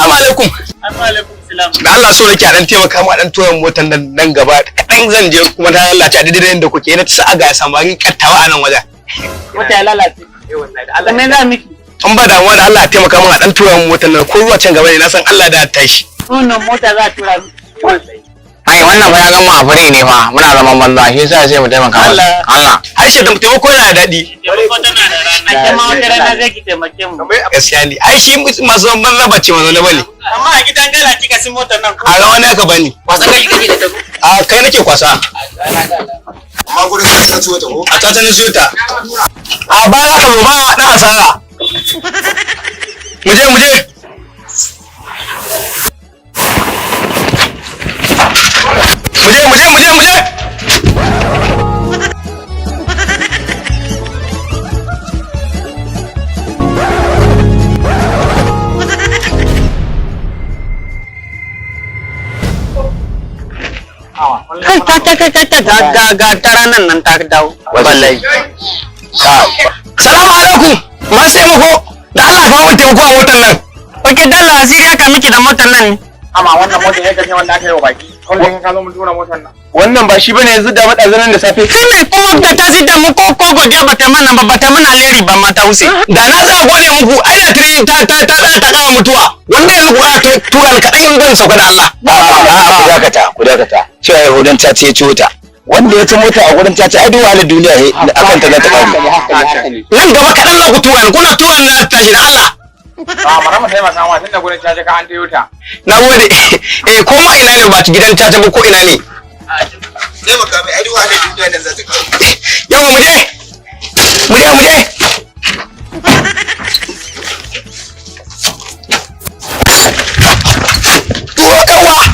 Salamu alaikum. Alaikum salam. Da Allah, so nake a dan taimaka mu a dan tura motar nan nan gaba kaɗan, zan je kuma ta lalace a daidai inda kuke. Na ci sa'a ga samari kattawa a nan wajen. Mota ya lalace. Allah. Me za miki? In ba damuwa, da Allah a taimaka mun a dan tura motar nan ko zuwa can gaba ne, na san Allah da tashi. Wannan mota za a tura miki. Ai wannan fa ya gama a fure ne fa, muna zaman banza, shi yasa sai mu taimaka masa. Allah. Allah. Aisha, da taimako yana da daɗi. Taimako tana da rana. Ake ma wata rana zai ki taimake mu. Gaskiya ne. Ai shi masu zaman banza ba ce mazaune bane. Amma a gidan gala kika si motar nan ko? A ga wani aka bani. Kwasa kai kake da tabu. A kai nake kwasa. Amma gurin ka ta ciwo ta ko? A ta na siyo ta. A baya ka zo ba na asara. Mu je, mu je. Mu je, mu je, mu je, mu je. Kai ta ta ta ta ta ga ga ta ranan nan ta dawo. Wallahi. Salamu alaikum. Masu taimako. Da Allah ka mu taimako a motar nan. Oke, dalla asiri aka miki da motar nan ne. Amma wannan motar ya kace wanda aka yi wa baki. Kullum ka zo mun tura motar nan. Wannan ba shi bane yanzu da madazanan da safe. Kai ne kuma da ta zida mu ko godiya bata mana ba, bata mana alheri ba ma, ta wuce. Da na za gode muku, ai da tiri ta ta ta ta ta kama mutuwa. Wanda yanzu ku ƙara tura ni kaɗan yanzu zan sauka, da Allah. A'a, ku dakata, ku dakata. Cewa Yahudan ta ce ciwo ta. Wanda ya ci mota a gurin caca, ai duk wahalar duniya akan ta za ta kare. Nan gaba kaɗan za ku tura ni, kuna tura ni na tashi, da Allah. A bara mu taimaka ma tunda gurin caca ka an tayo ta. Na gode. Eh, ko ma ina ne, ba ci gidan caca ba, ko ina ne. Taimaka mai, ai duk wahalar duniya nan za ta kare. Yawa, mu je. Mu je, mu je. Turo kanwa.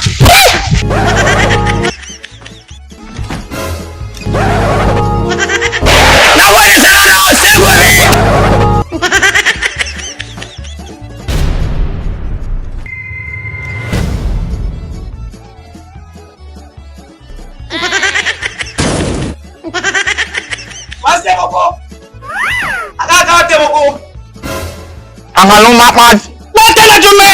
Na gode, sarara, sai gobe. Masu taimako. Aka kawo taimako. An hannu ma ma. Na tana jumme.